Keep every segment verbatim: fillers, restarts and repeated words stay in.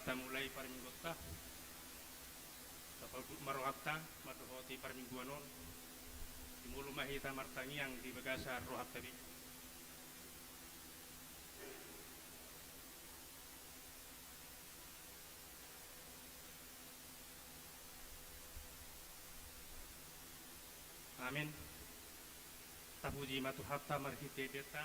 Tamulai parmingguonta, tapaunduk ma rohanta mandohoti parmingguan on, jumolo ma hita martangiang di bagasan rohanta be. Amin. Tapuji ma Tuhanta marhite deta.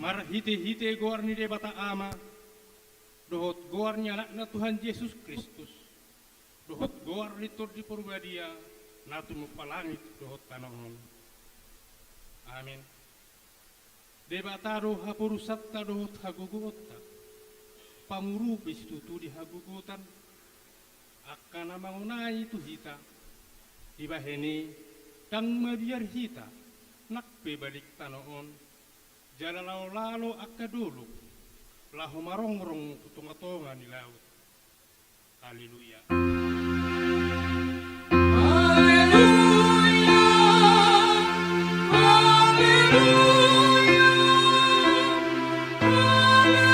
Marhite-hite goar ni Debata Ama, dohot goar ni Anakna Tuhan Jesus Kristus, dohot goar ni Tondi Parbadia, na tumompa langit dohot tano on. Amin. Debata do haporusanta dohot hagogoonta, pangurupi situtu di hagogotan, angka na mangonai tu hita, dibahen i, ndang mabiar hita, nang pe balik tano on, jala lalo-lalo angka dolok, laho marongrong tu tonga-tonga ni laut. Haleluya. Haleluya. Haleluya. Haleluya.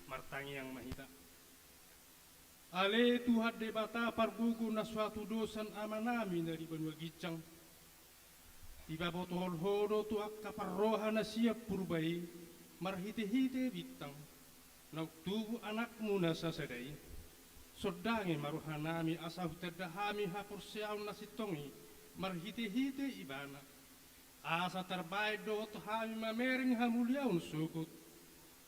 Martangiang ma hita. Ale Tuhan Debata pargogo na so hatudosan amanami na di banua ginjang. Dipabotohon Ho do tu angka parroha na sian purba i, marhite-hite bintang, naung tubu Anakmu na sasada i. Sondangi ma rohanami asa hutanda hami haporseaon na sintong i, marhite-hite Ibana. Asa tarbahen dohot hami mamereng hamuliaon sogot,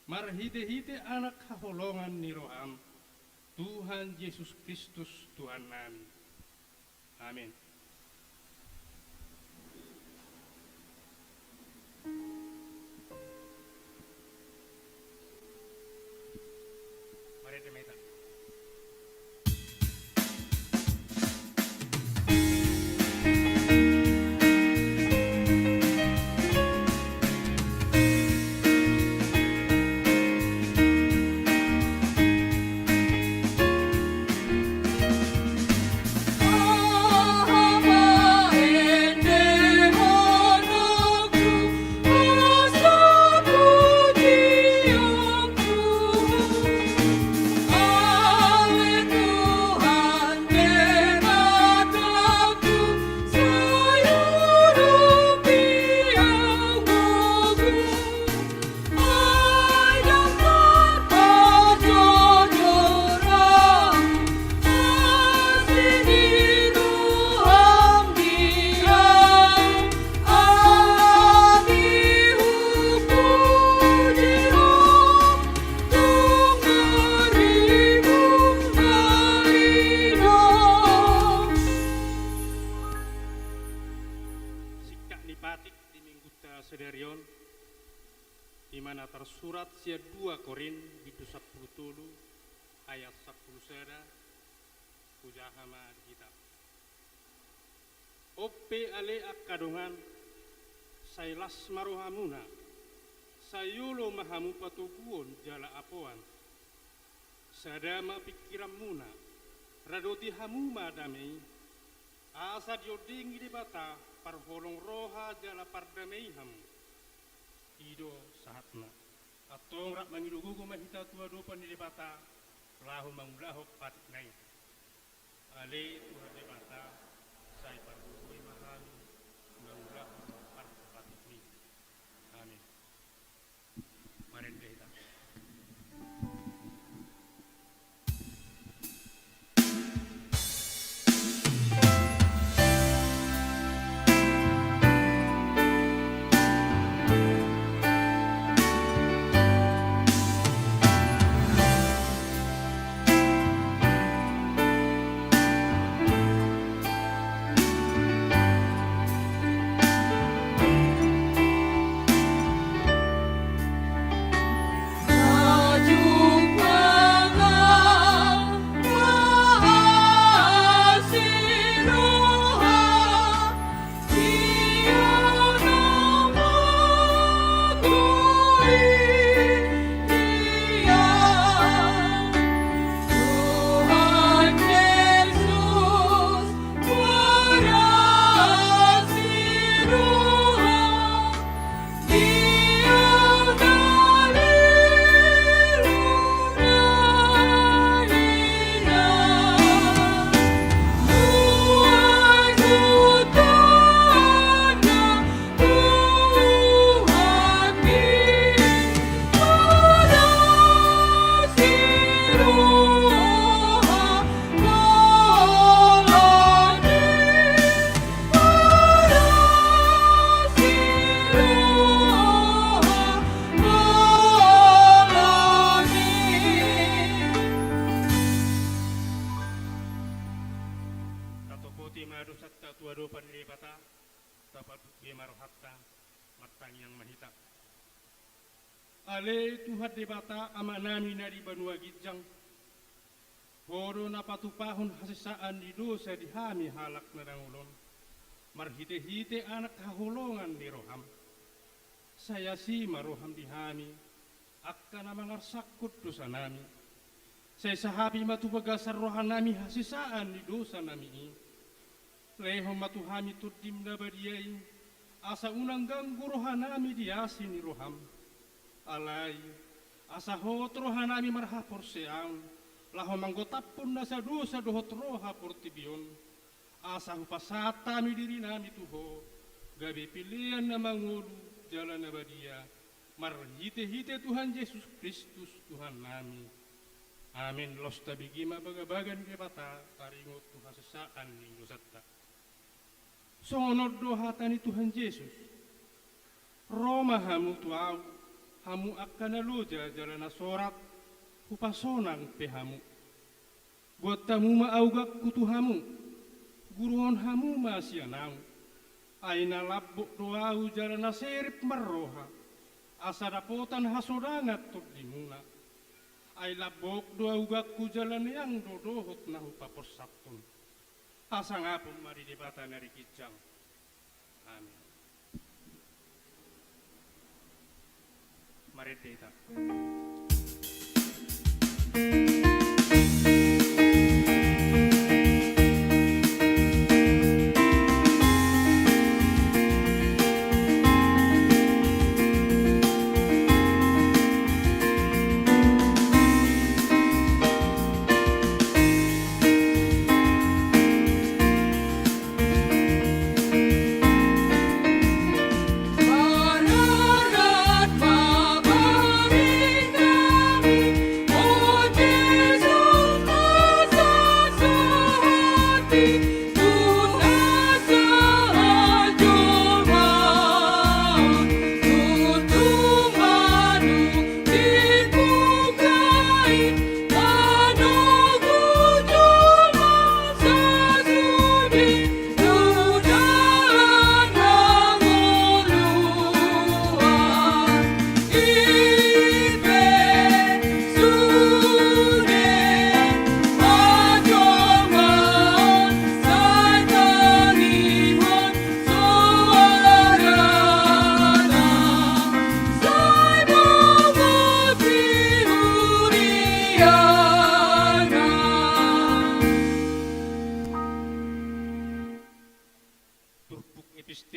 marhite-hite Anak haholongan ni roham, Tuhan Jesus Kristus Tuhannami. Amin. Marende ma hita. Singkat ni patik di minggunta sadari on, di mana tarsurat sian dua Korint, bindu sampulu tolu, ayat sampulu sada, hujaha ma di hita. On pe ale angka dongan, Sai las ma rohamuna, sai olo ma hamu patoguon jala apoan. Sada ma pingkiranmuna, radoti hamu ma dame i, asa diondingi Debata parholong roha jala pardame i hamu. I do sahatna. Antong rap mangido gogo ma hita tu adopan ni Debata, laho mangulahon patikna i. Ale Tuhan Debata, sai pargogoi ma hami mangulahon parpatikmi. Amin. Marende hita. Tatopoti ma dosanta tu adopan ni Debata, tapatuk be ma rohanta, martangiang ma hita. Ale Tuhan Debata, Amanami na di banua ginjang, Ho do na patupahon hasesaan ni dosa di hami halak na dangol on, marhitehite Anak haholongan ni roham. Sai asi ma roham di hami, angka na mangarsangkon dosanami. Sai sahapi ma tu bagasan rohanami hasesaan ni dosanami i. Lehon ma tu hami Tondim na badia i, asa unang ganggu rohanami di asi ni roham. Alai, asa hot rohanami marhaporseaon, laho manggotaphon nasa dosa dohot roha portibi on. Asa hupasahat hami dirinami tu Ho, gabe pelean na mangolu jala na badia, marhitehite Tuhan Jesus Kristus Tuhannami. Amen. Laos tabege ma bagabaga ni Debata, taringot tu hasesaan ni dosanta. Songon on do hata ni Tuhan Jesus: Ro ma hamu tu Ahu, hamu angka na loja jala na sorat, hupasonang pe hamu. Buat hamu ma augangku tu hamu, guruhon hamu ma sian Ahu. Ai na lambok do Ahu jala na serep marroha, asa dapotan hasonangan tondimuna. Ai lambok do augangku jala neang do dohot na hupaporsangkon. Hasangapon ma di Debata na di ginjang. Amen. Marende hita.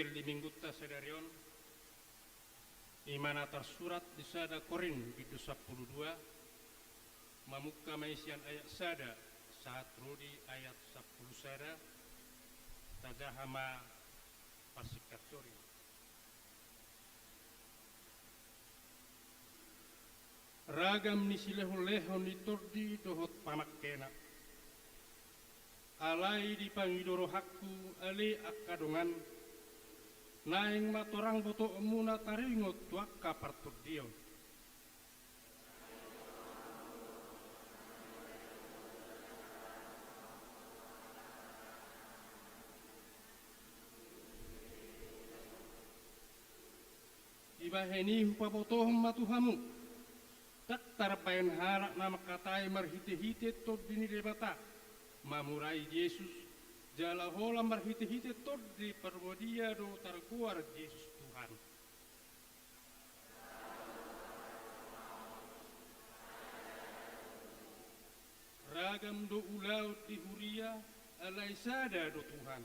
Di minggunta sadari on, i ma na tarsurat di sada Korint bindu sampulu dua, mamungka ma i sian ayat sada sahat ro di ayat sampulu sada, tajaha ma parsingkatna on. Ragam ni silehonlehon ni tondi dohot pamangkena. Alai dipangido rohangku ale angka dongan, naeng ma torang botoonmuna taringot tu angka partondion. Dibahen i hupabotohon ma tu hamu, ndang tarbahen halak na mangkatai marhitehite Tondi ni Debata, mamurai Jesus, jala holan marhitehite Tondi Parbadia do targoar Jesus Tuhan. Ragam do ulaon di huria, alai sada do Tuhan.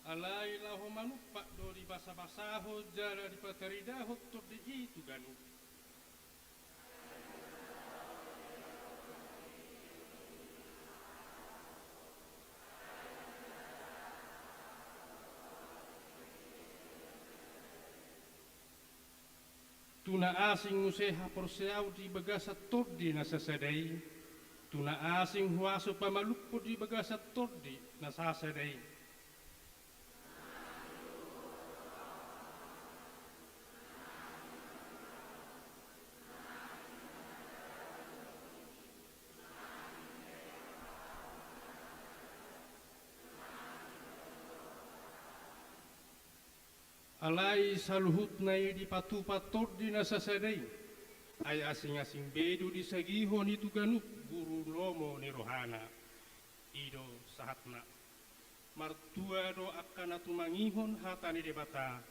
Alai laho manumpak do dibasabasahon jala dipataridahon Tondi i tu ganup. Tu na asing muse haporseaon di bagasan Tondi na sasada i, tu na asing huaso pamalumhon di bagasan Tondi na sasada i. Alai saluhutna i dipatupa Tondi na sasada i, ai asing-asing be do disagihon i tu ganup guru lomo ni rohana. I do sahatna. Martua do angka na tumangihon hata ni Debata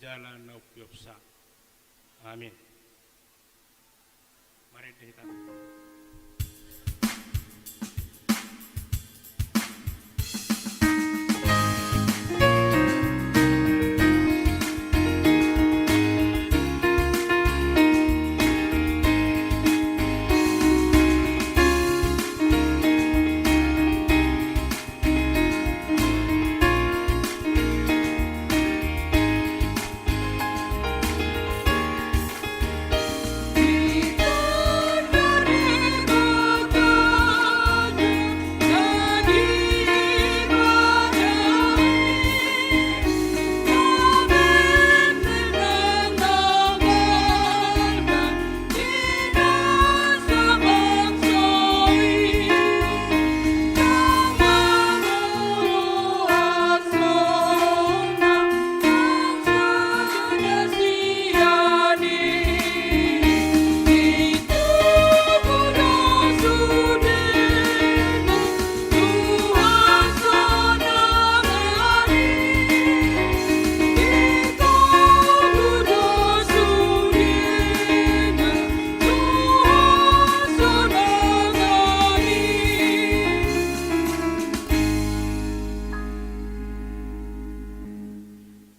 jala na umpeopsa. Amin. Marende hita.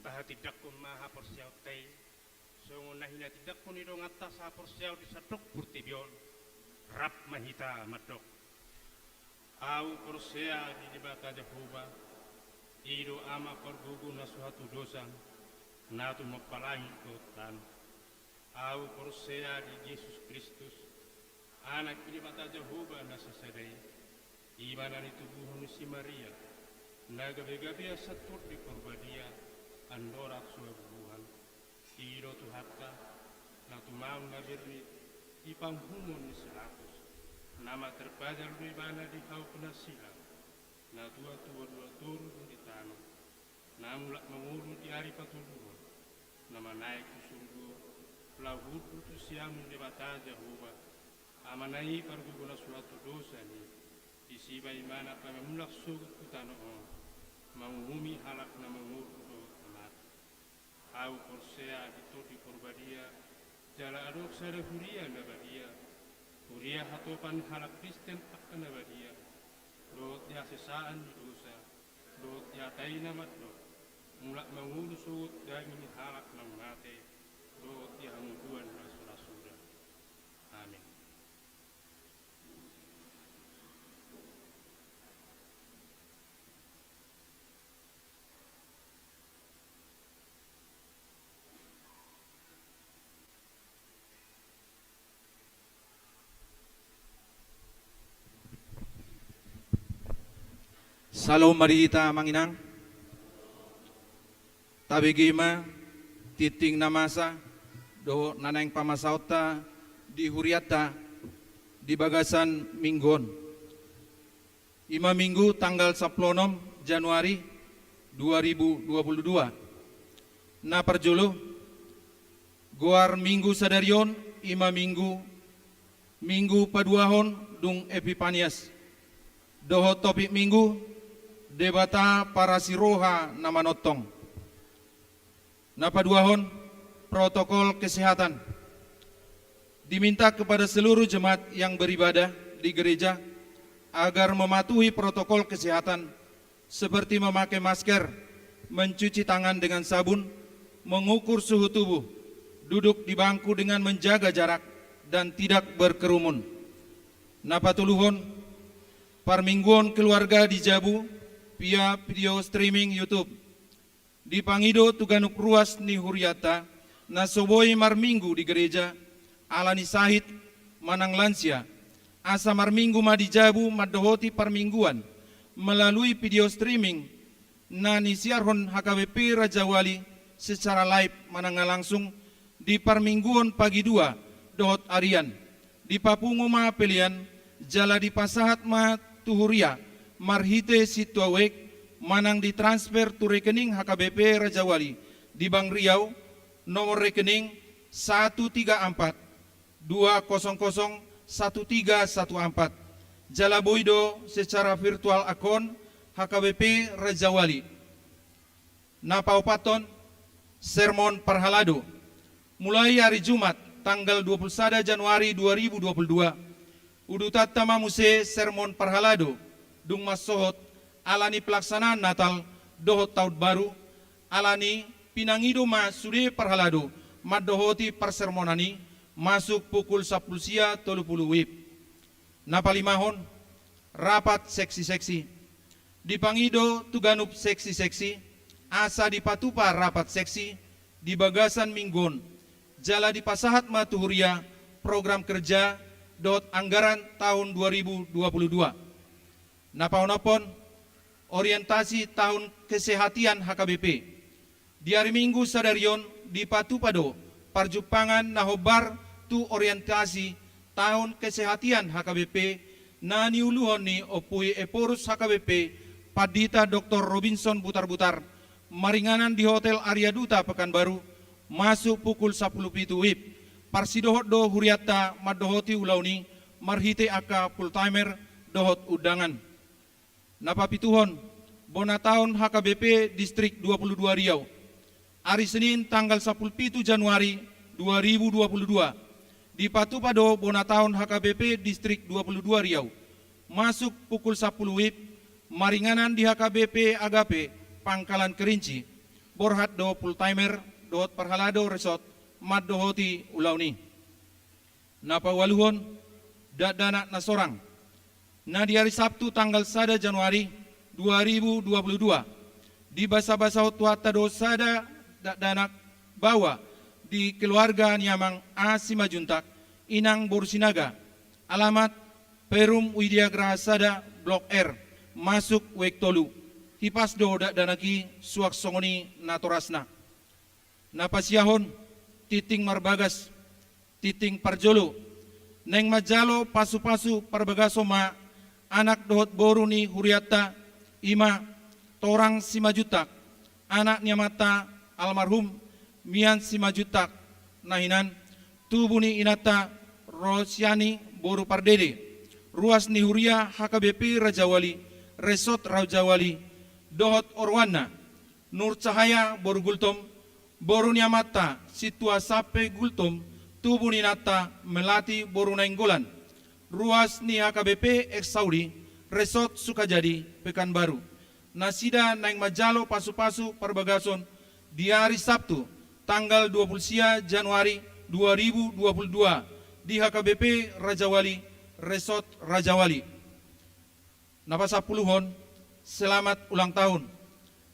Tahatindangkon ma haporseaonta i, songon na hinatindangkon ni donganta sahaporseaon di sandok portibi on, rap ma hita mandok. Ahu porsea di Debata Jahowa, i do Ama pargogo na so hatudosan, na tumompa langit dohot tano. Ahu porsea di Jesus Kristus, Anak ni Debata Jahowa na sasada i, i ma na nitubuhon ni si Maria, na gabe-gabean sian Tondi Parbadia, andorang so habubuhan. I do Tuhanta, na tumaon na birbir di panghumon ni si Pilatus, na martarpajal do Ibana di hau pinansilang, na tua-tua dua toru do di tano, na mulak mangolu di ari patoluhon, na manaek tu surgo, laho hundul tu siamun Debata Jahowa, Amana i pargogo na so hatudosan i, disi ma Ibana pamamulak sogot tu tano on, manguhumi halak na mangolu dohot na mate. Ahu porsea di Tondi Parbadia, Jala adong sada huria na badia, huria hatopan halak Kristen angka na badia, dohot di hasesaan ni dosa, dohot di hata i na mandok, mulak mangolu sogot daging ni halak na mate, dohot di hamuduan na so ra suda. Amin. Salom ma di hita, Amang Inang. Tabege ma tingting na masa dohot na naeng pamasaonta di hurianta di bagasan minggu on. I ma Minggu tanggal sampulu onom Januari dua ribu dua puluh dua. Na parjolo, goar Minggu sadari on i ma Minggu, Minggu paduahon dung Epipanias. Dohot topik Minggu, Debata parasi roha na manongtong. Na paduahon, protokol kesehatan. Diminta kepada seluruh jemaat yang beribadah di gereja agar mematuhi protokol kesehatan seperti memakai masker, mencuci tangan dengan sabun, mengukur suhu tubuh, duduk di bangku dengan menjaga jarak, dan tidak berkerumun. Na patoluhon, parmingguon keluarga di jabu via video streaming YouTube. Dipangido tu ganup ruas ni hurianta na so boi marminggu di gereja ala ni sahit manang lansia, asa marminggu ma di jabu mandohoti parmingguan melalui video streaming na nisiarhon H K B P Rajawali secara live manang langsung di parmingguon pagi dua dohot arian. Dipapungu ma pelean jala dipasahat ma tu huria marhite sintua wek manang ditransfer tu rekening H K B P Rajawali di Bank Riau, nomor rekening satu tiga empat dua kosong kosong satu tiga satu empat. Jala boi do secara virtual account H K B P Rajawali. Na paopathon, sermon parhalado. Mulai ari Jumat tanggal dua puluh sada Januari dua ribu dua puluh dua, udutanta ma muse sermon parhalado dung mansohot ala ni pelaksanaan Natal dohot Taon Baru. Ala ni pinangido ma sude parhalado mandohoti parsermonan i masuk pukul sampulu sia tolu pulu wib. Na palimahon, rapat seksi-seksi. Dipangido tu ganup seksi-seksi asa dipatupa rapat seksi di bagasan minggu on jala dipasahat ma tu huria program kerja dohot anggaran taon dua ribu dua puluh dua. Na paonomhon, orientasi taon kesehatian H K B P. Di ari Minggu sadari on dipatupa do parjumpangan na hombar tu orientasi taon kesehatian H K B P na niuluhon ni Ompu i Ephorus H K B P, Pandita Doktor Robinson Butarbutar, maringanan di Hotel Arya Duta Pekanbaru, masuk pukul sampulu pitu wib. Parsidohot do hurianta mandohoti ulaon i marhite angka full timer dohot undangan. Na papituhon, bona taon H K B P Distrik dua puluh dua Riau. Ari Senin tanggal sampulu pitu Januari dua ribu dua puluh dua, dipatupa do bona taon H K B P Distrik dua puluh dua Riau. Masuk pukul sampulu wib, maringanan di H K B P Agape Pangkalan Kerinci. Borhat do full timer dohot parhalado resort mandohoti ulaon i. Na paualuhon, dakdanak na sorang. Na di ari Sabtu tanggal sada Januari dua ribu dua puluh dua, dibasabasahon Tuhanta do sada dakdanak baoa di keluarga ni Amang A Simanjuntak, Inang boru Sinaga. Alamat Perum Widya Graha sada, Blok R, masuk weng tolu. Hipas do dakdanak i, suang songon i natorasna. Na pasiahon, tingting marbagas. Tingting parjolo, naeng manjalo pasupasu parbagason ma anak dohot boru ni hurianta, i ma Torang Simanjuntak, anak ni amanta almarhum Mian Simanjuntak na hinan, tubu ni inanta Rosiani boru Pardede, ruas ni huria H K B P Rajawali, Resort Rajawali, dohot oroanna, Nur Cahaya boru Gultom, boru ni amanta Sintua Sampe Gultom, Tubu ni inanta Melati boru Nainggolan, ruas ni H K B P Eksauri, Resort Sukajadi, Pekanbaru. Nasida naeng manjalo pasupasu parbagason di ari Sabtu, tanggal dua pulu sia Januari dua ribu dua pulu dua, di H K B P Rajawali, Resort Rajawali. Na pasampuluhon, selamat ulang tahun.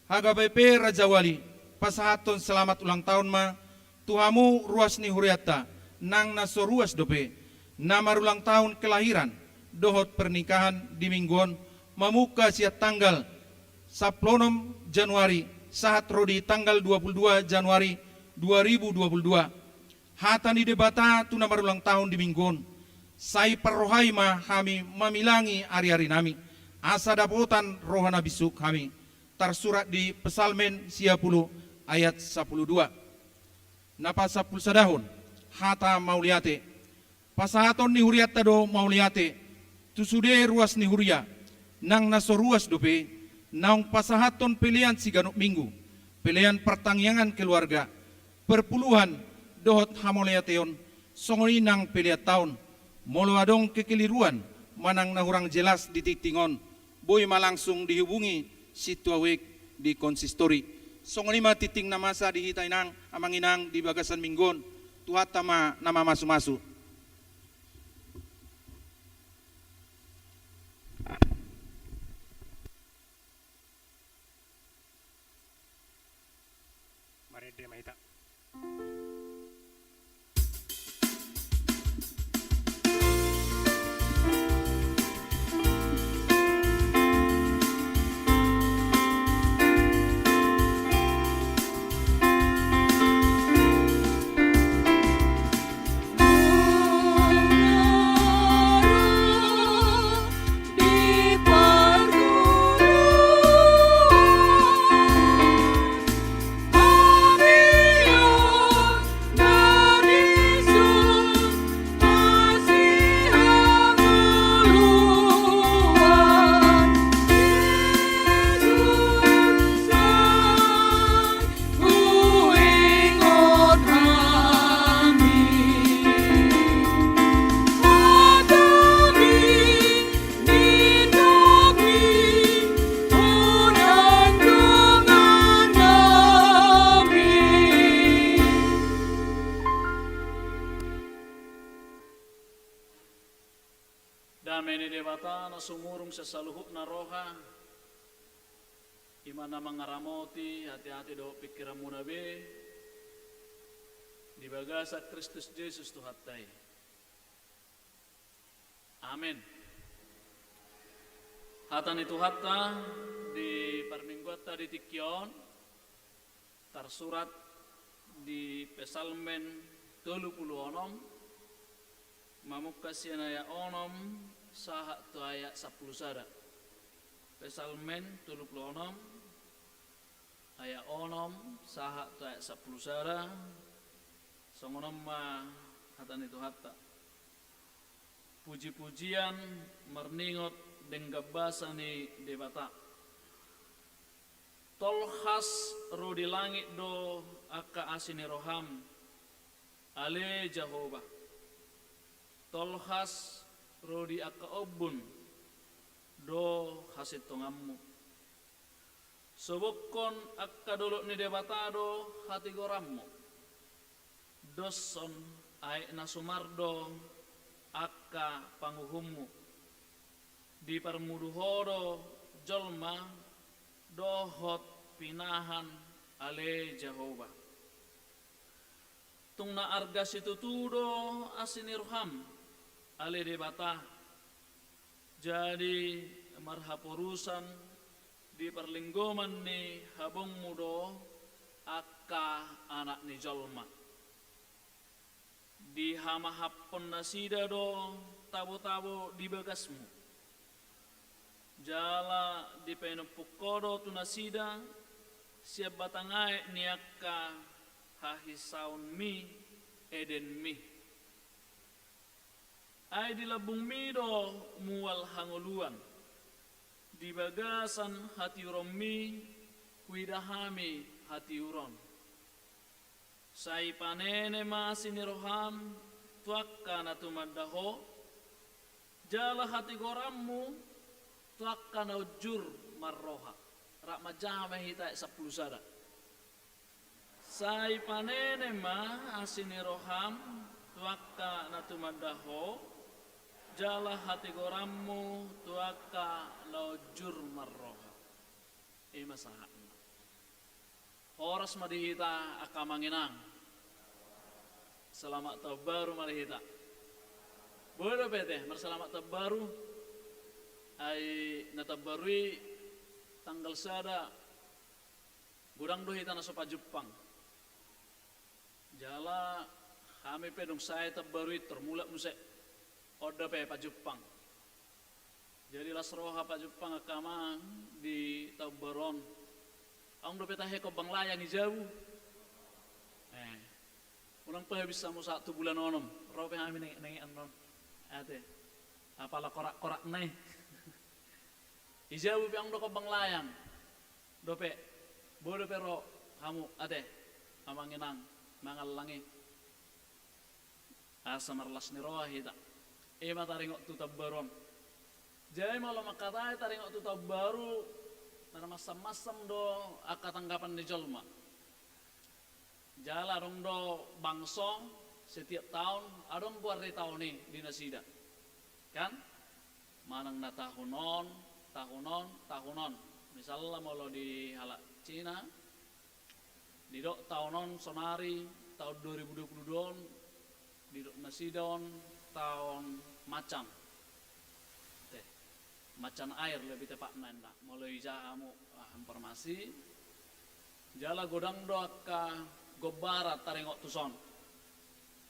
H K B P Rajawali, pasahathon selamat ulang tahun ma tu hamu ruas ni hurianta, nang na so ruas dope, na marulang tahun kelahiran dohot pernikahan di minggu on, mamungka sian tanggal sampulu onom Januari sahat ro di tanggal dua pulu dua Januari dua ribu dua pulu dua. Hata ni Debata tu na marulang tahun di minggu on. Sai parrohai ma hami mamilangi ari-arinami, asa dapotan roha na bisuk hami. Tarsurat di Psalmen sia pulu ayat sampulu dua. Na pasampulu sadahon, hata mauliate. Pasahaton ni hurianta do mauliate tu sude ruas ni huria, nang na so ruas dope, naung pasahathon pelean siganup minggu, pelean partangiangan keluarga, perpuluhan dohot hamauliateon, songon i nang pelean taon. Molo adong kekeliruan manang na hurang jelas di tingting on, boi ma langsung dihubungi sintua wek di konsistori. Songon i ma tingting na masa di hita inang, amang inang, di bagasan minggu on. Tuhanta ma na mamasu-masu. Marende ma hita. Dame ni Debata na sumurung sian saluhutna roha, i ma na mangaramoti ateate dohot pingkiranmuna be di bagasan Kristus Jesus Tuhanta i. Amen. Hata ni Tuhanta di parmingguanta di tingki on tarsurat di Psalmen tolu pulu onom, mamungka sian ayat onom sahat tu ayat sampulu sada. Psalmen tolu pulu onom, ayat onom sahat tu ayat sampulu sada. Songon on ma hata ni Tuhanta. Puji-pujian marningot denggan basa ni Debata. Tolhas ro di langit do angka asi ni roham, ale Jahowa. Tolhas ro di angka ombun do hasintonganmu. Sobokkon angka dolok ni Debata do hatigoranmu. Doshon aek na sumar do angka panguhummu. Diparmudu Ho do jolma dohot pinahan, ale Jahowa. Tung na arga situtu do asi ni roham, ale Debata. Jadi marhaporusan di parlinggoman ni habongmu do angka anak ni jolma. Dihamahaphon nasida do tabo-tabo di bagasmu. Jala dipainumpuk Ho do tu nasida sian batang aek ni angka hahisaonmi, Edenmi. Ai di lambungmi do mual hangoluan. Di bagasan hatiuronmi huida hami hatiuron. Sai panene ma asi ni roham tu angka na tumanda ho, jala hatigoranmu tu angka na unjur marroha. Rap manjaha ma hita ayat sampulu sada. Sai panene ma asi ni roham tu angka na tumanda ho, jala hatigoranmu tu angka na unjur marroha. I ma sahatna. Horas ma di hita angka amang inang. Selamat tahun baru ma di hita. Boi dope ate marselamat tahun baru. Ai na tahun baru i tanggal sada godang do hita na so pajumpang. Jala hami pe dung sae tahun baru i tor mulak muse. On dope pajumpang. Jadi las roha pajumpang angka amang di tahun baru on. Adong dope tahe kombang layang i jabu. Eh. Unang pe habis hamu sahat tu bulan onom. Ro pe hami nenge-, nengean on. Ate. Apala korak-korak na i. I jabu pe adong do kombang layang. Dope. Boi dope ro hamu ate. Amang inang mangallang i. Asa marlas ni roha hita. I ma taringot tu tahun baru on. Jadi molo mangkatai taringot tu tahun baru, marmansam-mansam do angka tanggapan ni jolma. Jala adong do bangso setiap taon adong goar ni taon i di nasida. Kan? Manang na tahun on, tahun on, tahun on. Misalna molo di halak Cina, didok taon on sonari, taon dua ribu dua puluh dua on, didok nasida on taon macan. Te, macan air lebih tepatna ninna. Molo ija hamu, ah, informasi. Jala godang do angka gombaran taringot tuson.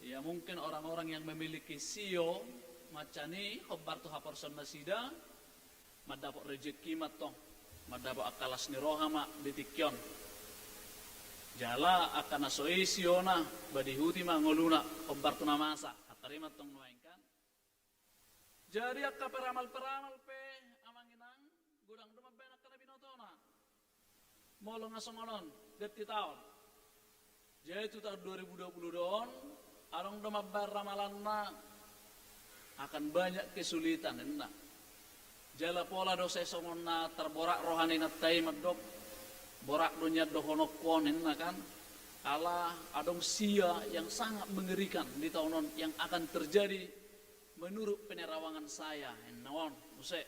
Ya mungkin orang-orang yang memiliki sio macan i hombar tu haporseaon nasida, mandapot rejeki ma tong, mandapot angka las ni roha ma di tingki on. Jala angka na so i siona, badihuti ma ngoluna, hombar tu na masa, hatari ma tong nuaeng kan. Jadi angka peramal-peramal pe amang inang, godang do mambaen angka na binotona. Molo nga songon on, ganti taon. Jadi tu taon dua ribu dua puluh dua on, adong do mambaen ramalanna akan banyak kesulitan ninna. Jala pola do sai songon na tarborak roha ni inanta i mandok, borak do nian dohononku on ninna kan. Ala adong sia yang sangat mengerikan di taon on yang akan terjadi menurut penerawangan saya ninna on. Muse.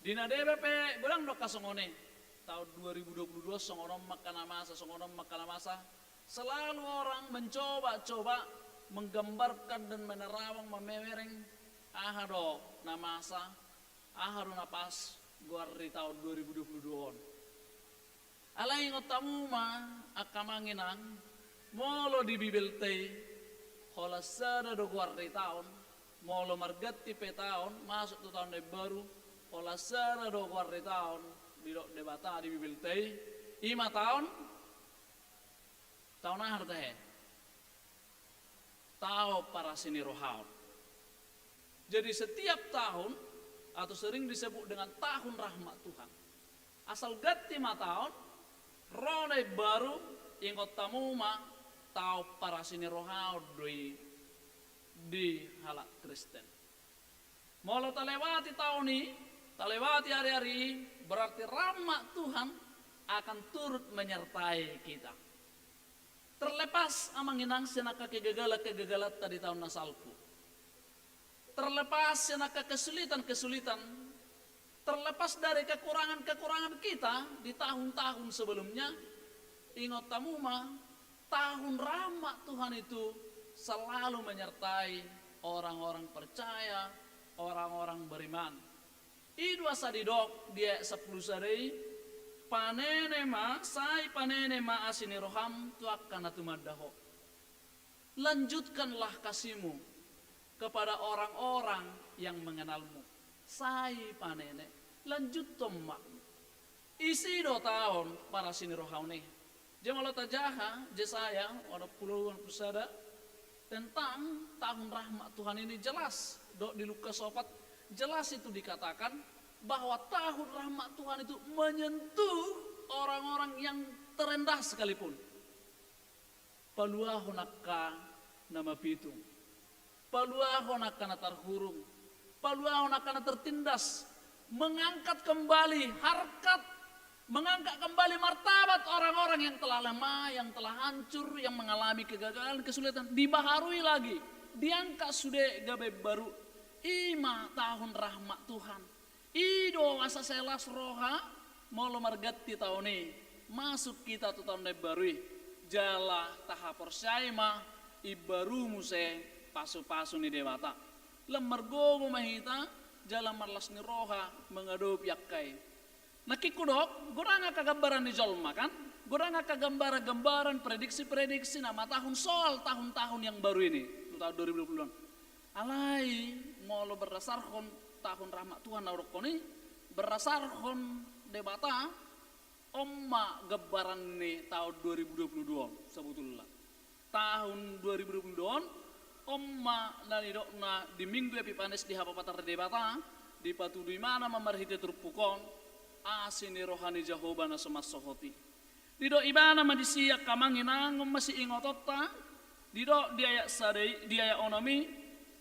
Di na deba pe godang do angka songon i. Taon dua ribu dua puluh dua songon on ma angka na masa, songon on ma angka na masa. Selalu orang mencoba-coba menggambarkan dan menerawang, memewereng aha do na masa, aha do na pas goar ni taon dua ribu dua puluh dua on. Alai ingot hamu ma angka amang inang, molo di Bibelta i, holan sada do goar ni taon, molo marganti pe taon, masuk tu taon na imbaru, holan sada do goar ni taon, didok Debata di Bibelta i, i ma taon, taon aha do tahe? Taon parasi ni roha on. Jadi setiap tahun, atau sering disebut dengan tahun rahmat Tuhan. Asal ganti ma taon, ro na imbaru, ingot hamu ma taon parasi ni roha on do i di halak Kristen. Molo talewati taon i, talewati ari-ari i, berarti rahmat Tuhan akan turut menyertai kita. Terlepas amang inang sian angka kegagalan-kegagalanta di taon na salpu. Terlepas sian angka kesulitan-kesulitan. Terlepas dari kekurangan-kekurangan kita di tahun-tahun sebelumnya. Ingot hamu ma, tahun rahmat Tuhan itu selalu menyertai orang-orang percaya, orang-orang beriman. I do asa didok di ayat sampulu sada i, panene ma, sai panene ma asi ni roham tu angka na tumanda ho. Lanjutkanlah kasihmu kepada orang-orang yang mengenalmu. Sai panene, lanjuthon ma. Ise do taon parasi ni roha on i? Jadi molo tajaha Jesaya onom pulu, onom pulu sada, tentang tahun rahmat Tuhan ini jelas, dok, di Lukas opat, jelas itu dikatakan bahwa tahun rahmat Tuhan itu menyentuh orang-orang yang terendah sekalipun. Paluahon angka na mapitung. Paluahon angka na tarhurung. Paluahon angka na tertindas. Mengangkat kembali harkat, mengangkat kembali martabat orang-orang yang telah lemah, yang telah hancur, yang mengalami kegagalan, kesulitan. Dibaharui lagi. Diangkat sude gabe baru. I ma tahun rahmat Tuhan. I do asa sai las roha, molo marganti taon i, masuk hita tu taon na imbaru i, jala tahaporseai ma imbaru muse pasu-pasu ni Debata. Lam margogo ma hita, jala marlas ni roha mangadopi angka i. Nangkin hudok, godang angka gambaran ni jolma kan? Godang angka gambaran-gambaran, prediksi-prediksi na matahon soal tahun-tahun yang baru ini, tu tahun dua ribu dua puluh dua. Alai, molo berdasarhon tahun rahmat Tuhan na hudokkon i, berdasarhon Debata, on ma gambaran ni tahun dua ribu dua puluh dua on sabotulna. Tahun dua ribu dua puluh dua on, on ma na nidokna di Minggu Epifanes di haposan ni Debata, dipatudu ibana ma marhite turpuk on, asi ni roha ni Jahowa na so mansohot i. Didok ibana ma disi angka amang inang, on ma siingotonta, didok di ayat sada i, di ayat onom i,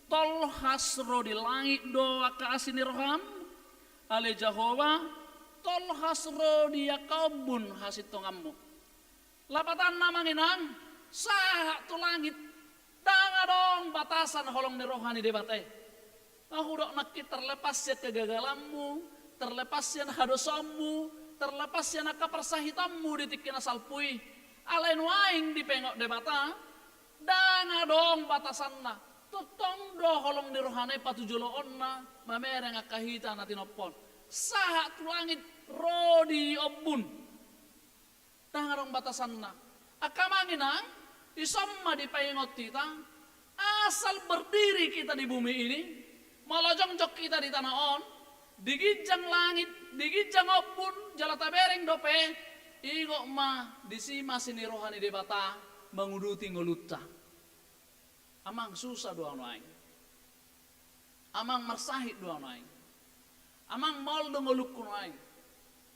tolhas ro di langit do angka asi ni roham, ale Jahowa, tolhas ro di angka ombun hasintonganmu. Lapatanna amang inang, sahat tu langit, ndang adong batasan holong ni roha ni Debata i. Nga hudok nangkin terlepas sian kegagalanmu, terlepas sian hadosaonmu, terlepas sian angka parsahitonmu di tingki na salpu i. Alai nuaeng dipaingot Debata, ndang adong batasanna. Tongtong do holong ni rohana i patujoloonna, mamereng angka hita na tinompona. Sahat tu langit, ro di ombun. Ndang adong batasanna. Angka amang inang, dison ma dipaingot hita, asal berdiri kita di bumi ini, molo jongjong hita di tano on, di ginjang langit, di ginjang ombun, jala tabereng dope, ingot ma, disi ma asi ni roha ni Debata manguduti ngolunta. Amang, susa do au nuaeng. Amang, marsahit do au nuaeng. Amang, maol do ngolungku nuaeng.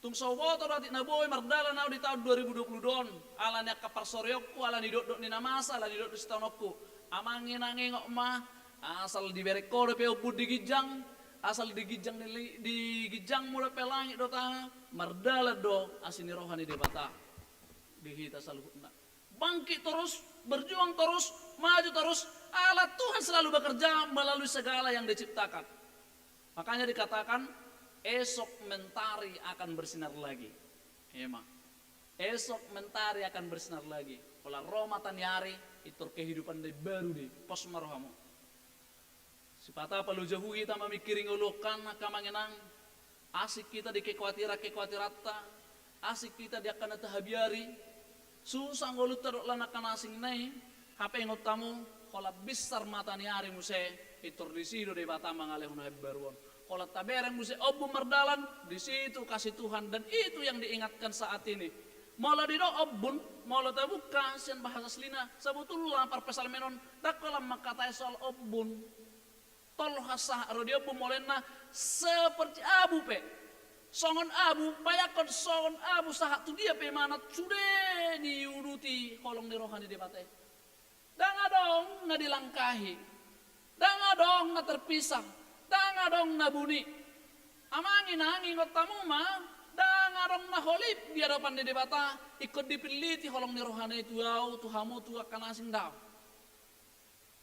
Tung so huboto do atik na boi mardalan au di taon dua ribu dua puluh dua on, ala ni angka parsoreonku, ala ni dokdok ni na masa, ala ni dokdok sitaononku. Amang inang, ingot ma, asal dibereng ho dope ombun di ginjang, asal di ginjang ni li-, di ginjangmu dope langit dohot aha, mardalan do asi ni roha ni Debata di hita saluhutna. Bangkit terus, berjuang terus, maju terus, ala Tuhan selalu bekerja melalui segala yang diciptakan. Makanya dikatakan, esok mentari akan bersinar lagi. Emang. Esok mentari akan bersinar lagi. Holan ro mataniari, pintor kehidupan na baru do i, pos ma rohamu. Sipata paloja hu hita mamingkiri ngolungkon, angka amang inang, asing hita di kekuatiran-kekuatiranta, asing hita di angka na tahabiari, susa ngolunta dohot lan angka na asing na i, hape ingot hamu, holan binsar mataniari muse, pintor disi do Debata mangalehon habaruon. Holan tabereng muse ombun mardalan, di situ kasih Tuhan, dan itu yang diingatkan saat ini. Molo didok ombun, molo tabuka sian bahasa aslina, sabotulna parpsalmen on, ndang holan mangkatai soal ombun. Tolhas sahat ro di ombun, molo ninna seperti abu pe. Songon abu, bayangkon songon abu sahat tu dia pe manat sude diuduti holong ni roha ni Debata i. Ndang adong na dilangkahi. Ndang adong na terpisah. Ndang adong na buni. Amang inang, ingot hamu ma, ndang adong na holip di adopan ni Debata, ingkon dipilliti holong ni rohana i tu au, tu hamu, tu angka na asing, daong.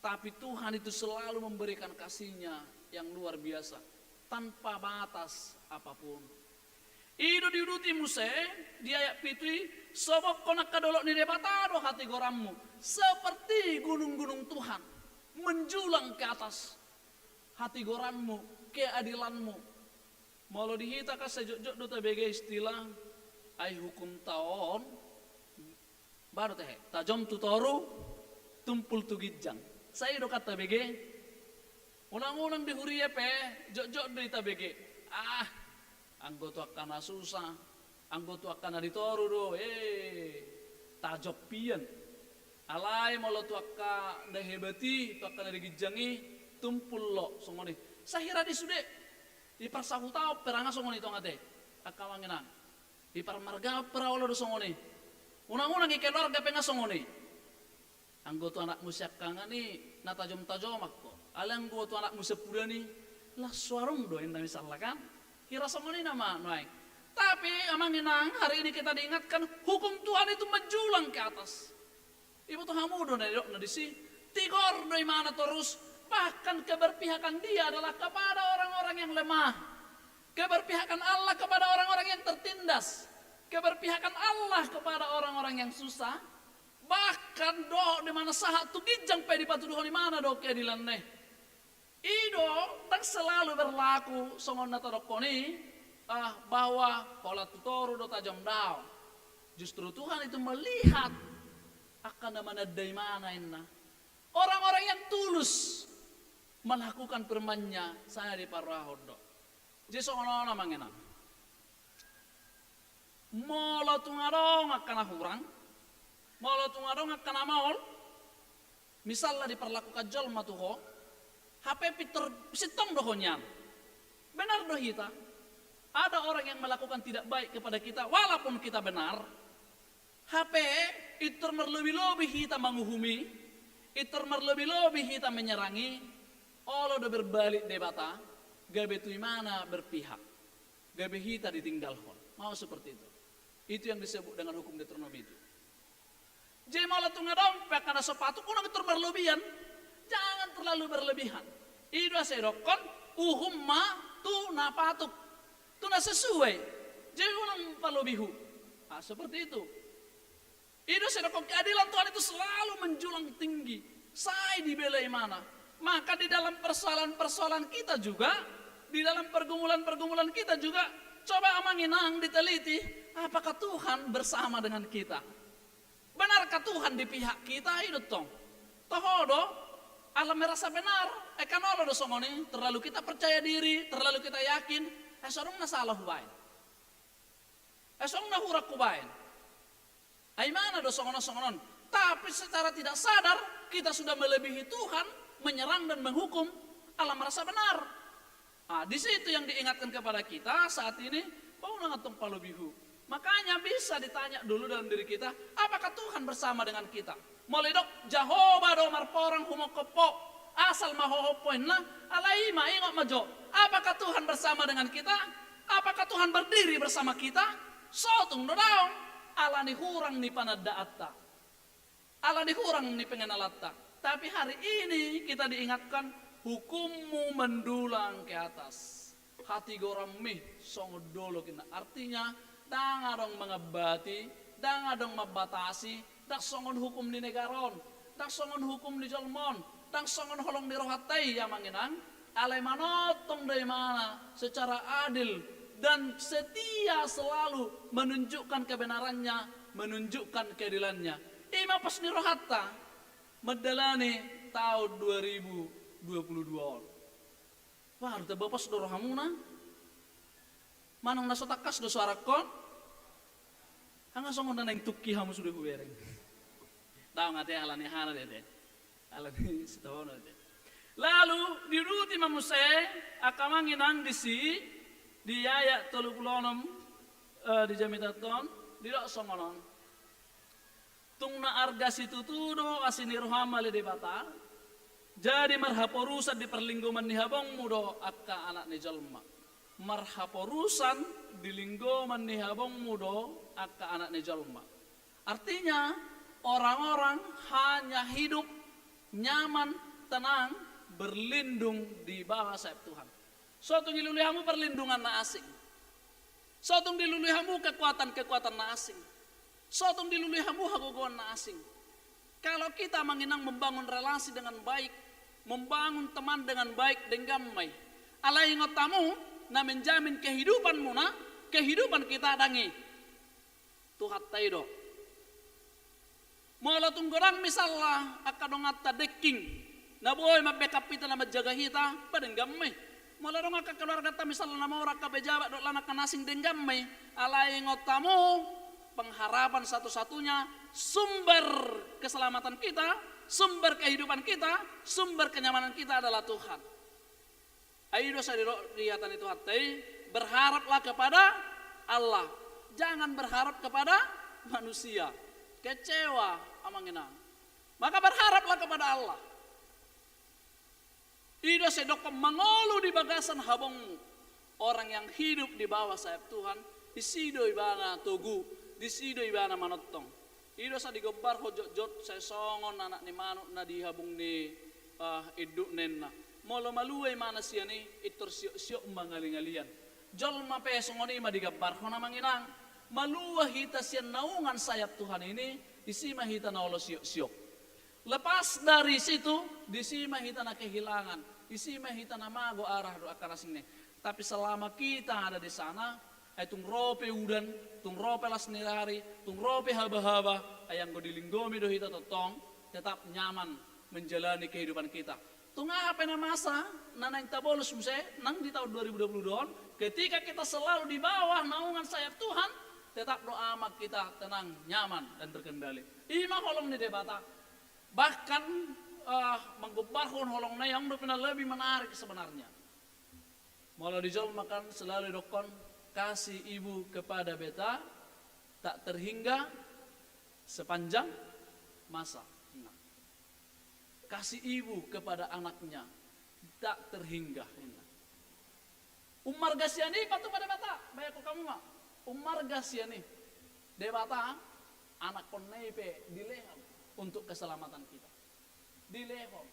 Tapi Tuhan itu selalu memberikan kasih-Nya yang luar biasa, tanpa batas apapun. I do diuduti muse, di ayat pitu i, sobokhon angka dolok ni Debata do hatigoranmu, seperti gunung-gunung Tuhan, menjulang ke atas. Hatigoranmu, keadilanmu. Molo di hita kan sai jotjot do tabege istilah, ai hukum taon, baru tehe, tajom tu toru, tumpul tu ginjang. Sai do kan tabege. Unang-unang di huria pe, jotjot do i tabege. Ah, anggo tu angka na susa, anggo tu angka na di toru do, eh, tajom pian. Alai molo tu angka na hebat i, tu angka na di ginjang i, tumpul lo, songon i. Sahira di sude, di parsahutaon pe ra nga songon i tonga te. Angka amang inang. Di parmarga pe ra olo do songon i. Unang-unang i keluarga pe nga songon i. Anggo tu anakmu siangkangan i na tajom-tajoman ho. Alai anggo tu anakmu siampudan i, las so adong do inna misalna kan. Hira songon i nama nuaeng. Tapi amang inang, hari ini kita diingatkan hukum Tuhan itu menjulang ke atas. Iboto hamu do na didokna disi. Tigor do imana torus. Bahkan keberpihakan dia adalah kepada orang-orang yang lemah. Keberpihakan Allah kepada orang-orang yang tertindas. Keberpihakan Allah kepada orang-orang yang susah. Bahkan dohot di mana sahat tu ginjang pe dipatuduhon imana do keadilanna i. I do, ndang selalu berlaku songon na tadokkon i, ah, bahwa holan tu toru do tajom, daong. Justru Tuhan itu melihat angka na mananda imana inna. Orang-orang yang tulus melakukan firman-Nya, sai diparrohahon do. Jadi songon on amang inang. Molo tung adong angka na hurang, molo tung adong angka na maol, misalna diperlakukan jolma tu ho, hape pintor sintong do ho nian. Benar do hita. Ada orang yang melakukan tidak baik kepada kita, walaupun kita benar, hape pintor marlobi-lobi hita manguhumi, pintor marlobi-lobi hita menyerang i, olo do berbalik Debata, gabe tu imana berpihak. Gabe hita ditinggalhon. Mau seperti itu. Itu yang disebut dengan hukum Deuteronomi itu. Jadi molo tung adong pe angka na so patut, unang pintor marlobian. Jangan terlalu berlebihan. I do asa didokkon, uhum ma tu na patut. Tu na sesuai. Jadi unang palobihu. Ah, seperti itu. I do asa didokkon keadilan Tuhan itu selalu menjulang tinggi. Sai dibela imana. Maka di dalam persoalan-persoalan kita juga, di dalam pergumulan-pergumulan kita juga, coba amang inang diteliti, apakah Tuhan bersama dengan kita? Benarkah Tuhan di pihak kita? I do tong. Toho do, ala merasa benar, eh kan olo do songon i, terlalu kita percaya diri, terlalu kita yakin, eh so adong na salah hubaen. Eh so adong na hurang hubaen. Ai imana do songon on, songon on. Tapi secara tidak sadar, kita sudah melebihi Tuhan, menyerang dan menghukum, ala merasa benar. Ah, di situ yang diingatkan kepada kita saat ini, bahwa unang antong palobihu. Makanya bisa ditanya dulu dalam diri kita, apakah Tuhan bersama dengan kita? Molo didok Jahowa do marporang humongkop ho, asal ma ho hompo inna, alai i ma, ingot ma jo. Apakah Tuhan bersama dengan kita? Apakah Tuhan berdiri bersama kita? Sotung do daong, ala ni hurang ni panandaanta. Ala ni hurang ni pengenalanta. Tapi hari ini kita diingatkan, hukummu mendulang ke atas. Hatigoranmi songon dolok inna. Artinya, ndang adong mangambati, ndang adong mambatasi, ndang songon hukum ni negara on, ndang songon hukum ni jolma on, ndang songon holong ni rohanta i amang inang, alai manongtong do imana secara adil dan setia selalu menunjukkan kebenarannya, menunjukkan keadilannya. I ma pos ni rohanta mandalani taon dua ribu dua puluh dua on. Wah, rupanya pos do rohamuna. Manang na so tangkas do suarangkon. Hanga songon na naeng tungki hamu sude hubereng. Daong ate, ala ni aha na ate. Ala ni sitaonon ate. Lalu diuduti ma muse angka amang inang disi di ayat tolu pulu onom, eh, di jamitanta on, didok songon on. Tung na arga situtu do asi ni roham ale Debata, jadi marhaporusan di parlinggoman ni habongmu do angka anak ni jolma. Marhaporusan di linggoman ni habongmu do angka anak ni jolma. Artinya, orang-orang hanya hidup nyaman, tenang, berlindung di bawah sayap Tuhan. Sotung dilului hamu perlindungan na asing. Sotung dilului hamu kekuatan-kekuatan na asing. Sotung dilului hamu hagogoon na asing. Kalau kita amang inang membangun relasi dengan baik, membangun teman dengan baik, denggan ma i. Alai ingot hamu, na menjamin kehidupanmuna, kehidupan kita ndang i. Tuhanta i do. Molo tung godang misalna angka donganta dengking, na boi mambackup hita, na manjaga hita, ba denggan ma i. Molo adong angka keluarganta misalna na mora, angka pejabat dohot angka na asing, denggan ma i. Alai ingot hamu, pengharapan satu-satunya, sumber keselamatan kita, sumber kehidupan kita, sumber kenyamanan kita adalah Tuhan. Ai do asa didok di hata ni Tuhanta i, berharaplah kepada Allah, jangan berharap kepada manusia. Kecewa amang inang. Maka berharaplah kepada Allah. I do sai dokkon mangolu di bagasan habongmu. Orang yang hidup di bawah sayap Tuhan, disi do ibana togu, disi do ibana manongtong. I do sai digombarhon jotjot sai songon anak ni manuk na di habong ni, ah, indukna. Molo malua imana sian i, pintor siok-siok mangalingalian. Jolma pe songon i ma digambarhon, amang inang. Malua hita sian naungan sayap Tuhan ini, disi ma hita na olo siok-siok. Lepas dari situ, disi ma hita na kehilangan, disi ma hita na mago arah dohot angka na asing i. Tapi selama kita ada di sana, ai tung ro pe udan, tung ro pe las ni ari, tung ro pe haba-haba, ai anggo dilinggomi do hita tongtong, tetap nyaman menjalani kehidupan kita. Tung aha pe na masa na naeng tabolus muse nang di tahun dua ribu dua puluh dua on, ketika kita selalu di bawah naungan sayap Tuhan, tetap do, amang, kita tenang, nyaman, dan terkendali. I ma holong ni Debata. Bahkan, eh, manggombarhon holongna i, adong dope na lebih menarik sebenarnya. Molo di jolma kan selalu didokkon, kasih ibu kepada beta tak terhingga sepanjang masa. Nah. Kasih ibu kepada anaknya tak terhingga. Nah. Ummarga sian i patupa Debata, bayangkon hamu ma. Ummarga sian i. Debata, anakkonna i pe dilehon untuk keselamatan kita. Dilehon.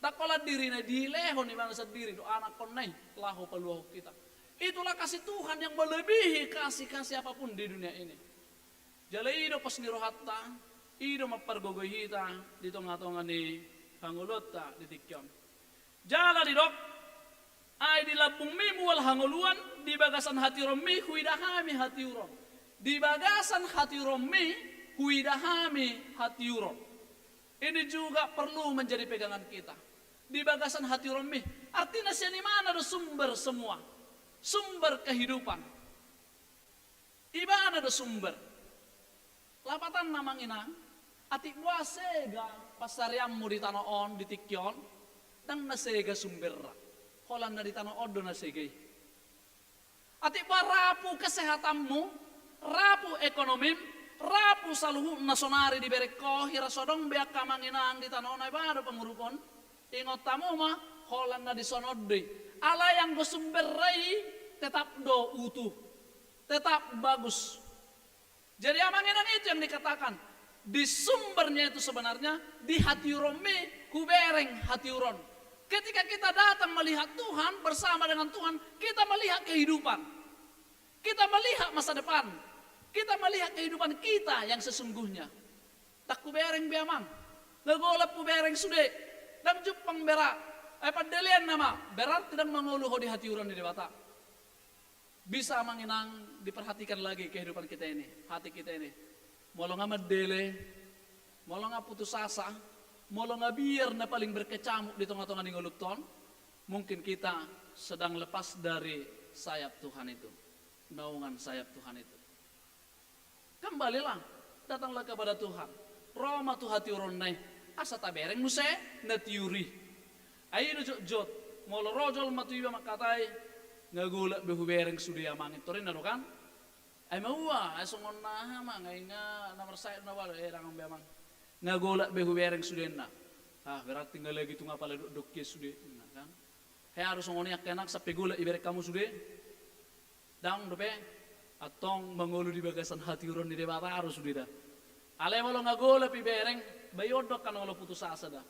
Ndang holan dirina, dilehon ibana sandiri dohot anakkonna i laho paluahon hita. Itulah kasih Tuhan yang melebihi kasih-kasih apapun di dunia ini. Jala i do pos ni rohanta, i do mampargogoi hita di tonga-tonga ni hangoluanta di tingki on. Jala didok, ai di lambungmi mual hangoluan, di bagasan hatiuronmi huida hami hatiuron. Di bagasan hatiuronmi huida hami hatiuron. Ini juga perlu menjadi pegangan kita. Di bagasan hatiuronmi, artina sian ibana do sumber semua. Sumber kehidupan. Ibana do sumber. Lapatanna, amang inang, atik boha sega pansarianmu di tano on, di tingki on, ndang na sega sumberna. Holan na di tano on do na sega i. Atik boha rapuh kesehatanmu, rapuh ekonomim, rapuh saluhutna sonari dibereng ho, hira so adong be angka amang inang di tano on, ai boha do pangurupon? Ingot hamu ma, holan na dison on do i. Alai anggo sumberna i tetap do utuh, tetap bagus. Jadi, amang inang, itu yang dikatakan, di sumbernya itu sebenarnya di hatiuronmi hubereng hatiuron. Ketika kita datang melihat Tuhan, bersama dengan Tuhan, kita melihat kehidupan. Kita melihat masa depan. Kita melihat kehidupan kita yang sesungguhnya. Ndang hubereng be, amang. Nga golap hubereng sude. Ndang jumpang be ra. Ai pandelean nama. Berarti ndang mangolu ho di hatiuron ni Debata. Bisa, amang inang, diperhatikan lagi kehidupan kita ini, hati kita ini. Molo nga mandele, molo nga putus asa, molo nga biar na paling berkecamuk di tonga-tonga ni ngolunta on, mungkin kita sedang lepas dari sayap Tuhan itu, naungan sayap Tuhan itu. Kembalilah, datanglah kepada Tuhan. Ro ma tu hatiuronna i, asa tabereng muse na tiur i. Ai i do jotjot, molo ro jolma tu iba mangkatai, nga golap be hubereng sude, amang, i, torina do kan? Ai maua, ai songon na aha, amang, ai nga na marsahit na balo, eh, dang be, amang. Nga golap be hubereng sude, ninna. Ah, berarti nga lagi tung apala dokdok i sude, ninna kan? He, aru songon i angka inang, sampe golap ibereng hamu sude? Dang dope, antong mangolu di bagasan hatiuron ni Debata aru sude da. Alai molo nga golap ibereng, ba i on do angka na olo putus asa da.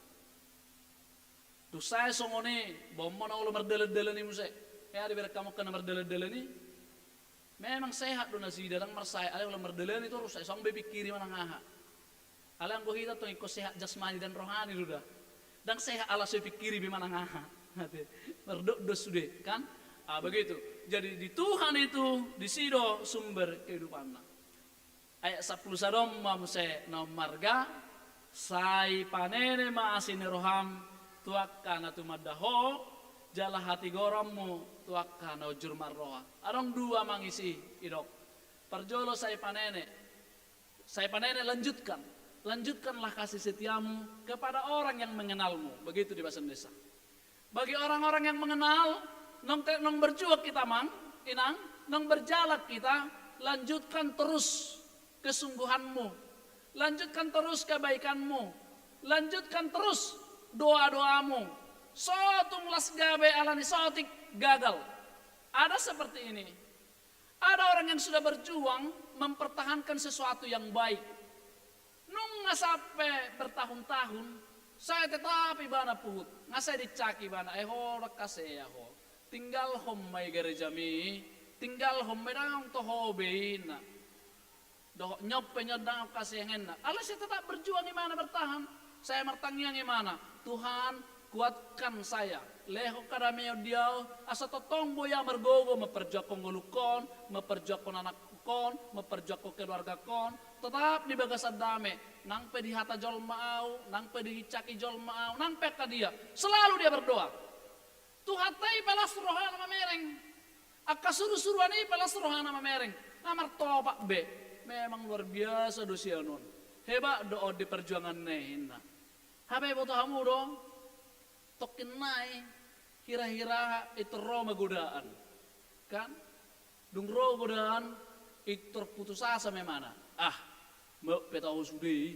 Dung sae songon i, boan ma na olo mardalan-dalan i muse. He, dibereng hamu angka na mardalan-dalan i. Memang sehat do nasida, dang marsae, alai olo mardalan i torus, sai so adong be ipikiri manang aha. Alai anggo hita tong ingkon sehat jasmani dan rohani do da. Dang sehat ala so ipikiri be manang aha. Ate, mardokdok sude, kan? Ah, begitu. Jadi di Tuhan itu, disi do sumber kehidupanna. Ayat sampulu sada on ma muse na ummarga, sai panene ma asi ni roham tu angka na tumanda ho, jala hatigoranmu tu angka na unjur marroha. Adong dua, amang, isi i, didok. Parjolo sai panene. Sai panene, lanjutkan. Lanjutkanlah kasih setiamu kepada orang yang mengenalmu. Begitu di bahasa Indonesia. Bagi orang-orang yang mengenal, nong te-, nong berjuang kita, amang inang, nong berjalan kita, lanjutkan terus kesungguhanmu. Lanjutkan terus kebaikanmu. Lanjutkan terus doa-doamu. So tung las gabe alani so otik gagal. Ada seperti ini. Ada orang yang sudah berjuang mempertahankan sesuatu yang baik. Nunga sampe bertahun-tahun, sai tetap ibana puhut. Nga sai dicaki ibana, eh ho, kasea ho. Tinggalhon ma i garejami, tinggalhon ma i, dang toho be inna. Dohot nyope nyo dang kasea inna. Alai sai tetap berjuang ibana, bertahan. Sai martangiang ibana, Tuhan, kuatkan saya. Lehon hadameon di ahu, asa tongtong boi ahu margogo, memperjuangkon ngolungkon, memperjuangkon anakkon, memperjuangkon keluargakon, tetap di bagasan dame, nang pe dihata jolma ahu, nang pe dicaki jolma ahu, nang pe angka dia. Selalu dia berdoa. Tuhanta i pe las rohana mamereng. Angka surusuruan i pe las rohana mamereng. Nga martopak be. Memang luar biasa do sian on. Hebat do on di perjuangan na i inna. Hape boto hamu do, tongkin nai, hira-hira i tor ro ma godaan. Kan? Dung ro godaan, i tor putus asa ma imana. Ah, maup pe tahu sude i.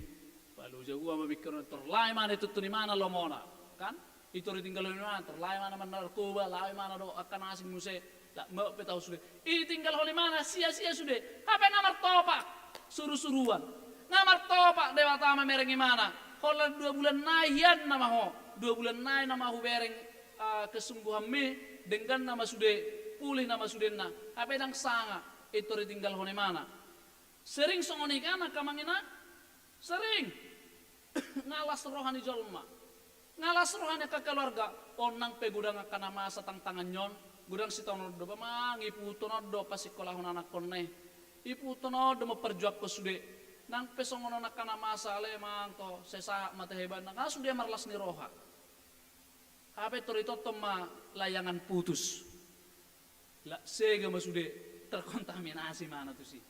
Paloja ua ma bingkon, tor laho imana i tuntun imana lomona. Kan? I tor ditinggalhon imana, tor laho imana mannarkoba, laho imana do angka na asing muse. Lah, maup pe tahu sude. I tinggalhon imana, sia-sia sude. Hape nga martopak. Surusuruan. Nga martopak Debata mamereng imana. Holan dua bulan nai hian nama ho. Dua bulan nai nama hubereng, ah, kesungguhanmi, denggan nama sude, pulih nama sudenna. Hape dang sanga, i tor ditinggalhon imana. Sering songon i kan angka amang inang? Sering. Nga las roha ni jolma. Nga las roha ni angka keluarga. On nang pe godang angka na masa tangtangan on. Godang sitaonon do ba amang, iputunon do pasingkolahon anakkon i. Iputunon do memperjuangkon sude. Nang pe songon on angka na masa, ale amang, to, sai sahat ma tahe ibana. Nga sude marlas ni roha. Hape tor ditongtong ma layangan putus. Lah, sega ma sude terkontaminasi imana tusi.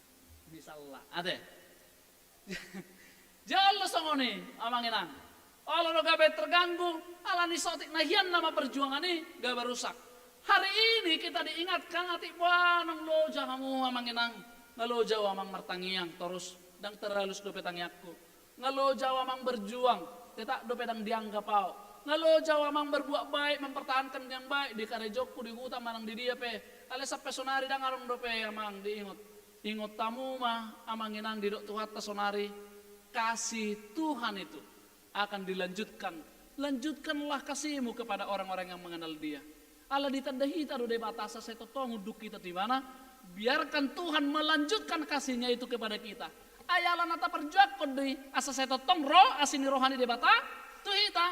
Misalna, ate. Jala songon i, amang inang. Olo do gabe terganggu, alani so otik na hian nama perjuangan i, gabe rusak. Hari ini kita diingatkan, atik boanong loja hamu amang inang. Nga loja ahu amang martangiang, torus dang terhalus dope tangiangku. Nga loja ahu amang berjuang, tetap dope dang dianggap ahu. Nga loja ahu amang berbuat baik, mempertahankan yang baik di karejongku, di huta manang di dia pe. Alai sampe sonari dang adong dope amang diingot. Ingot hamu ma amang inang, didok Tuhanta sonari, kasih Tuhan itu akan dilanjutkan. Lanjutkanlah kasihmu kepada orang-orang yang mengenal Dia. Ala ditanda hita do Debata asa sai tongtong unduk hita tu Ibana, biarkan Tuhan melanjutkan kasih-Nya itu kepada kita. Ai ala na taparjuangkon do i asa sai tongtong ro asi ni roha ni Debata tu hita.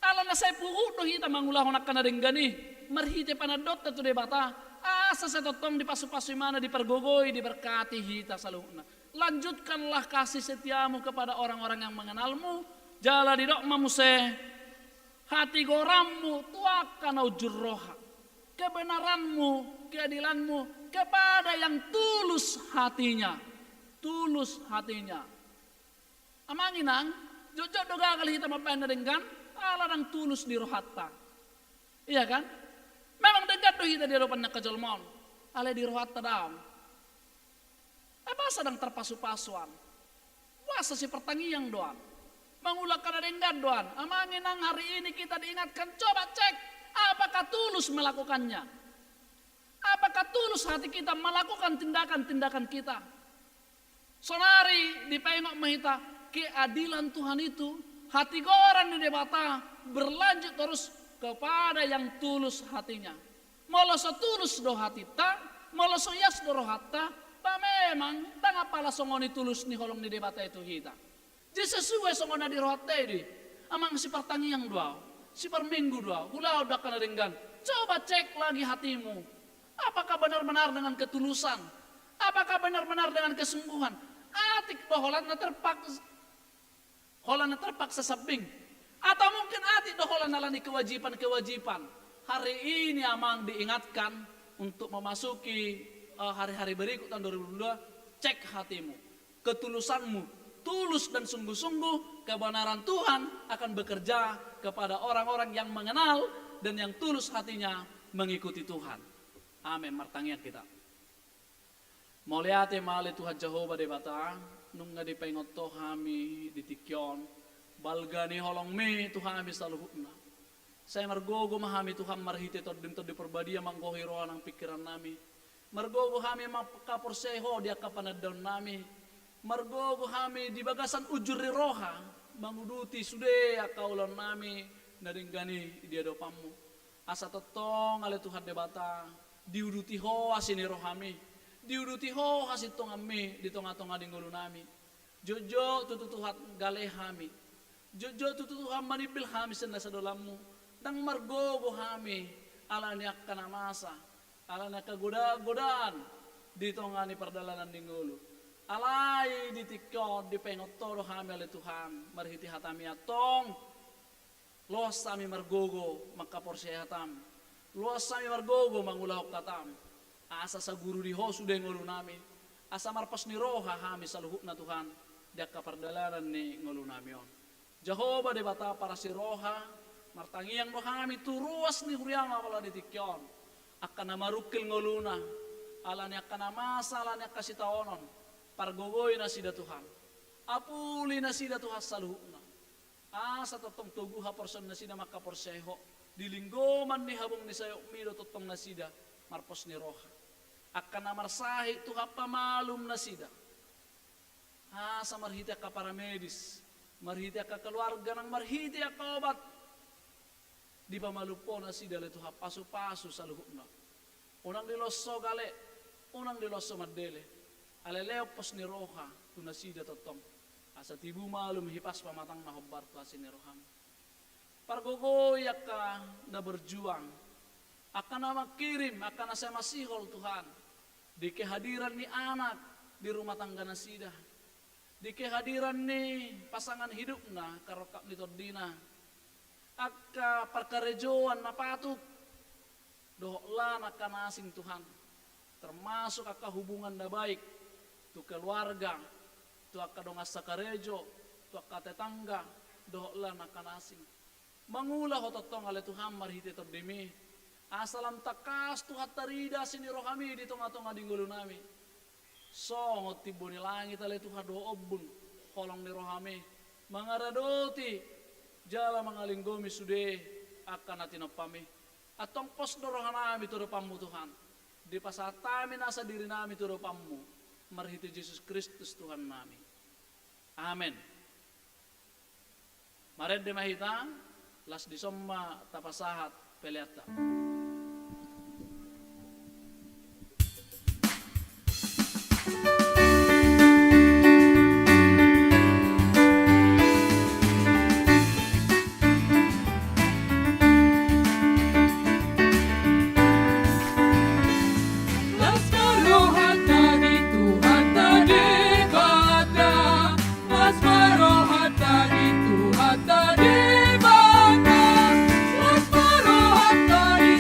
Ala na sai puhut do hita mangulahon angka na denggan i, marhite panandaonta tu Debata, asa sai tongtong dipasupasu Ibana, dipargogoi, diberkati hita saluhutna. Lanjutkanlah kasih setiamu kepada orang-orang yang mengenalmu, jala didok ma muse, hatigoranmu tu angka na unjur roha, kebenaranmu, keadilanmu kepada yang tulus hatinya. Tulus hatinya. Amang inang, jotjot do gagal hita mambahen na denggan, ala dang tulus di rohanta. Iya kan? Memang denggan do hita di adopan ni angka jolma on, alai di rohanta daong. Ai boasa dang tarpasupasu an? Boasa sipartangiang do an? Mangula angka na denggan do an? Amang inang, hari ini kita diingatkan, coba cek, apakah tulus melakukannya? Apakah tulus hati kita melakukan tindakan-tindakan kita? Sonari dipaingot ma hita, keadilan Tuhan itu, hatigoran ni Debata berlanjut terus kepada yang tulus hatinya. Molo so tulus do hatinta, molo so ias do rohanta, ba memang dang apala songon i tulus ni holong ni Debata i tu hita. Jadi sesuai songon na di rohanta i do i. Amang, sipartangiang do ahu, siparminggu do ahu, huulahon do angka na denggan. Coba cek lagi hatimu. Apakah benar-benar dengan ketulusan? Apakah benar-benar dengan kesungguhan? Atik do holan na terpaksa, holan na terpaksa sambing. Atau mungkin atik do holan alani kewajiban-kewajiban. Hari ini amang diingatkan untuk memasuki, eh, hari-hari berikut tahun dua ribu dua puluh dua, cek hatimu, ketulusanmu, tulus dan sungguh-sungguh, kebenaran Tuhan akan bekerja kepada orang-orang yang mengenal dan yang tulus hatinya mengikuti Tuhan. Amin. Martangiang hita. Mauliate ma ale Tuhan Jahowa Debata, nunga dipaingot Ho hami di tingki on, Balga ni holongmi tu hami saluhutna. Sai margogo ma hami Tuhan marhite Tondim, Tondi Parbadia manggohi roha nang pingkirannami. Margogo hami mangkaporseai Ho di angka panandaonnami. Margogo hami di bagasan ujur ni roha manguduti sude angka ulaonnami na denggan i di adopanmu. Asa tongtong ale Tuhan Debata, diuduti Ho asi ni rohami, diuduti Ho hasintonganmi di tongatonga ni ngolunami. Jotjot tutu Tuhan gale hami. Jotjot tutu Tuhan manimbil hami sian nasa dolanmu. Ndang margogo hami ala ni angka na masa, ala ni angka godaangodaanmu di tonga ni pardalanan ni ngolu. Alai di tingki on dipaingot Ho do hami ale Tuhan marhite hatami antong. Loas hami margogo mangkaporseai hatam. Loas hami margogo mangulahon hatam. Asa saguru di Ho sude ngolunami. Asa marpos ni roha hami saluhutna Tuhan di angka pardalanan ni ngolunami on. Jahowa Debata parasi roha, martangiang do hami tu ruas ni huriam apala di tingki on. Angka na marungkil ngoluna, ala ni angka na masa, ala ni angka sitaonon. Pargogoi nasida Tuhan. Apuli nasida Tuhan saluhutna. Asa tongtong togu haporseaon nasida mangkaporseai Ho. Di linggoman ni habong ni sayokmi do tongtong nasida marpos ni roha. Angka na marsahit Tuhan pamalum nasida. Asa marhite angka paramedis, marhite angka keluarga nang marhite angka obat. Dipamalum Ho nasida ale Tuhan pasupasu saluhutna. Unang diloas Ho gale, unang diloas Ho mandele. Alai lehon pos ni roha tu nasida tongtong. Asa tibu malum hipas pamatangna hombar tu asi ni roham. Pargogoi angka na berjuang, angka na mangkirim, angka na sai masihol Tuhan. Di kehadiran ni anak di rumah tangga nasida. Di kehadiran ni pasangan hidupna, angka rongkap ni tondina. Angka parkarejoan na patut. Dohot lan angka na asing Tuhan. Termasuk angka hubungan na baik. Tu keluarga, tu angka dongan sakarejo, tu angka tetangga, dohot lan angka na asing. Mangula Ho tongtong ale Tuhan marhite Tondimi. Asa lam tangkas Tuhan tarida asi ni rohami di tongatonga ni ngolunami. Songon timbo ni langit ale Tuhan dohot ombun holong ni rohami. Mangaradoti jala mangalinggomi sude angka na tinompami. Antong pos do rohanami tu adopanmu Tuhan. Dipasahat hami nasa dirinami tu adopanmu. Marhite Jesus Kristus Tuhannami. Amen. Marende ma hita, las dison ma tapasahat peleanta. Las ma rohanta di Tuhanta Debata. Las ma rohanta di Tuhanta Debata. Las ma rohanta di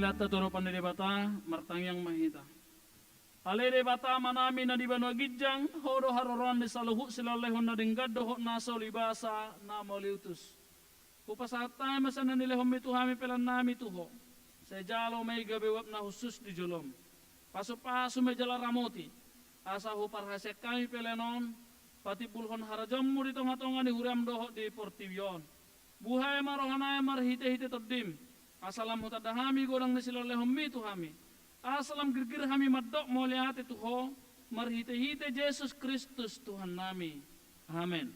Hata tu adopan ni Debata, martangiang ma hita. Ale Debata Amanami na di banua ginjang, Ho do haroroan ni saluhut silehonlehon na denggan dohot na so libasa na mauliutus. Hupasahat hami ma sian na nilehonMi tu hami peleannami tu Ho. Sai jalo ma i gabe uap na hushus di jolom. Pasupasu ma i jala ramoti. Asa huparhaseang hami pelean on patimbulhon harajaonMu di tongatonga ni huriaM dohot di portibi on. Buhai ma rohanami marhitehite TondiM. Asa lam hutanda hami godang ni silehonlehonMi tu hami. Asa lam girgir hami mandok mauliate tu Ho, marhitehite Jesus Kristus Tuhannami. Amen.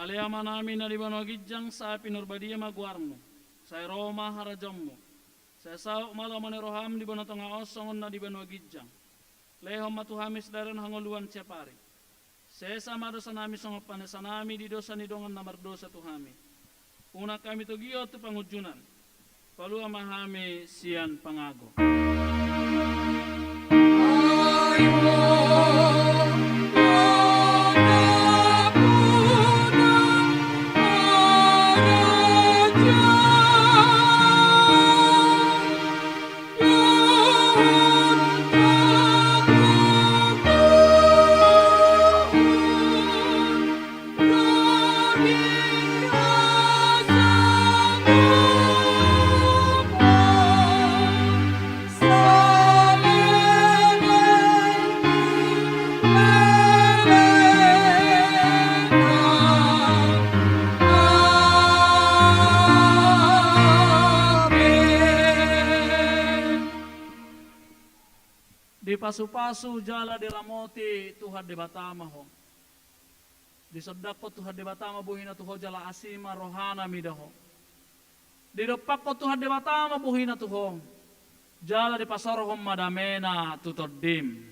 Ale Amanami na di banua ginjang, sai pinarbadia ma goarMu. Sai ro ma harajaonMu. Sai saut ma lomo ni rohaM di banua tonga on songon na di banua ginjang. Lehon ma tu hami sadari on hangoluan siapari. Sesa ma dosanami songon panesanami di dosa ni dongan na mardosa tu hami. Unang hami togihon tu pangunjunan. Palua ma hami sian pangago. Dipasupasu jala diramoti Tuhan Debata ma ho. Disondangkon Tuhan Debata ma bohina tu ho jala asi ma rohana mida ho. Didompakkon Tuhan Debata ma bohina tu ho. Jala dipasaorhon ma damena tu tondim.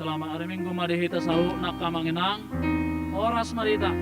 Selamat hari Minggu ma di hita saluhutna, angka amang inang. Horas ma di hita.